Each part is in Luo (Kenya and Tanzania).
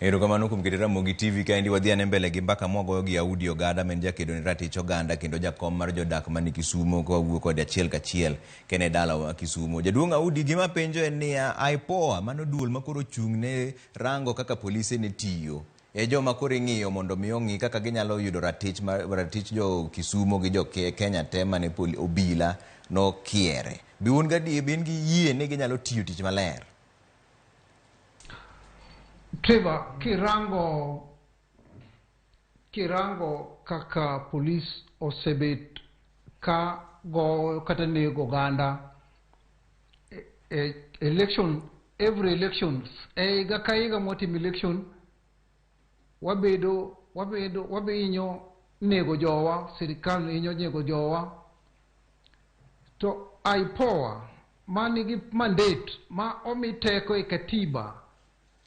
Erokamano kuom keto Ramogi TV kaendi wadhi ane mbele gi mbaka mwagoyo gi Audi Ogada ma en jakedo ne ratich oganda kendo jakom mar jodak mani Kisumo ka wawuoyo kode achiel kachiel kene e dalawa Kisumo. Jaduong' Audi gima penjo en niya, IPOA mano duol ma koro ochung' ne rango kaka polise ne tiyo e joma koro ing'iyo mondo mi ong'i kaka ginyalo yudo ratich mar ratich jo Kisumo gi jo Kenya te mane obila nokiere. Be un gadier be in gi yie ni ginyalo tiyo tich maler? Trevor, kirango kaka polis osebet ka goyo kata nego oganda e election, every election, e higa ka higa mwatimo election, wabedo wahinyo nego jowa, sirikal hinyo nego jowa. To IPOA manigi mandate ma omi teko e katiba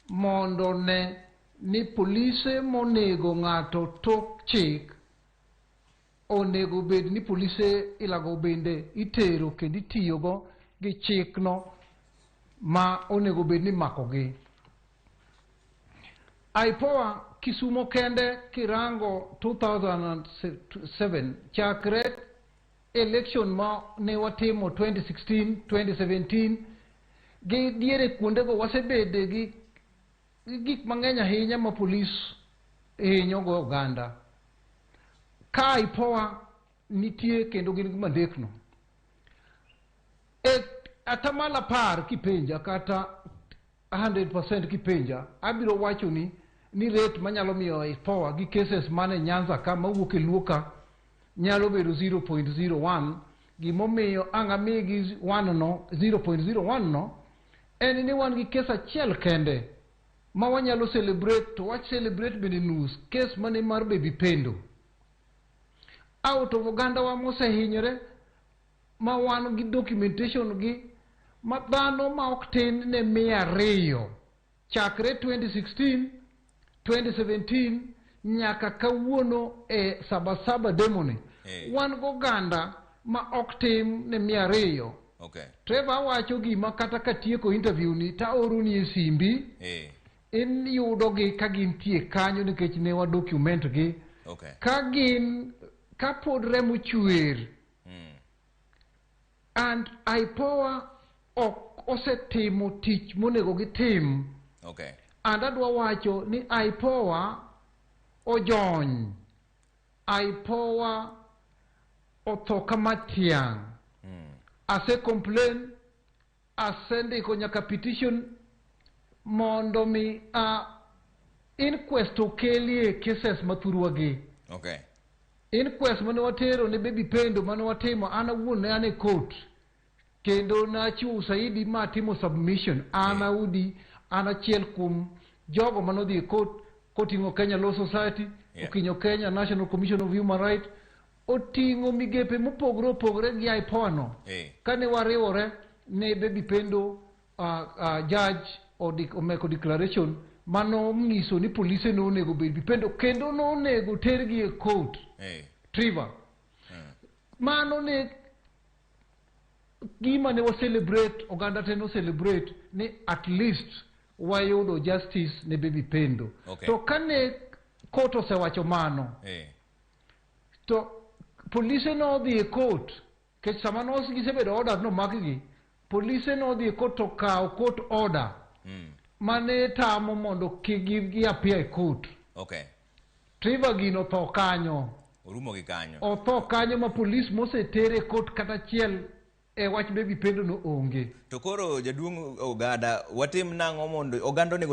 mondo ne ni polise monego ng'ato tok chik onego bed ni polise ilago bende itero kendo itiyogo gi chikno ma onego bed ni makogi. IPOA Kisumo kende kirango 2007 chakre election ma ne watimo 2016, 2017 gi diere kuondego wasebede gi gik mang'eny ahinya ma polis hinyo go oganda. Ka IPOA nitie kendo gin gi mandate no. E atamalo 10 kipenja kata 100% kipenja, abiro wacho ni rate manyalo miyo IPOA gi cases mane Nyanza ka mawuok e Luo ka nyalo bedo 0.01. Gimomiyo ang' amigi 1 no 0.01 no en ni wan gi case achiel kende ma wanyalo celebrate to wa celebrate bende nus case mane mar Baby Pendo. Out of oganda wa mosehinyore ma wan gi documentation gi ma dhano ma ok tin ne 200 chakre 2016, 2017 nyaka kawuono e Sabasaba demo ni wan goganda ma ok tim ne 200. Trevor, awacho gima kata katieko interview ni taoroni e simbi iyudogi ka gintie kanyo nikech ne wa document gi ka gin kapod remo chwer and IPOA ok osetimo tich monego gitim. And adwa wacho ni IPOA ojony, IPOA otho kama tiang'. Ase complain, asendiko nyaka petition mondo mi inquest okelie cases mathurwa gi. Inquest mane watero ne Baby Pendo mane watimo an awuon ne an e court kendo nachiwo usaidi ma atimo submission an Audi an achiel kuom jogo manodhi e court koting'o Kenya Law Society, oting'o Kenya National Commission of Human Rights, oting'o migepe mopogore opogore gi IPOA no. Kane wariwore ne Baby Pendo, judge omeko declaration mano nyiso ni polise nonego Baby Pendo kendo nonego tergi e court. Trevor, mano ne gima ne wa celebrate, oganda te no celebrate ni at least wayudo justice ne Baby Pendo. To kane court osewacho mano, to polise nodhi e court kech sama no gisebedo order nomakgi, polise nodhi e court to kawo court order mane tamo mondo kik gi appear e court. Trevor, gino tho kanyo. Orumo gi kanyo. Otho kanyo ma polis moseter e court kata achiel e wach Baby Pendo no onge. To koro jaduong' Ogada, watim nang'o mondo oganda onego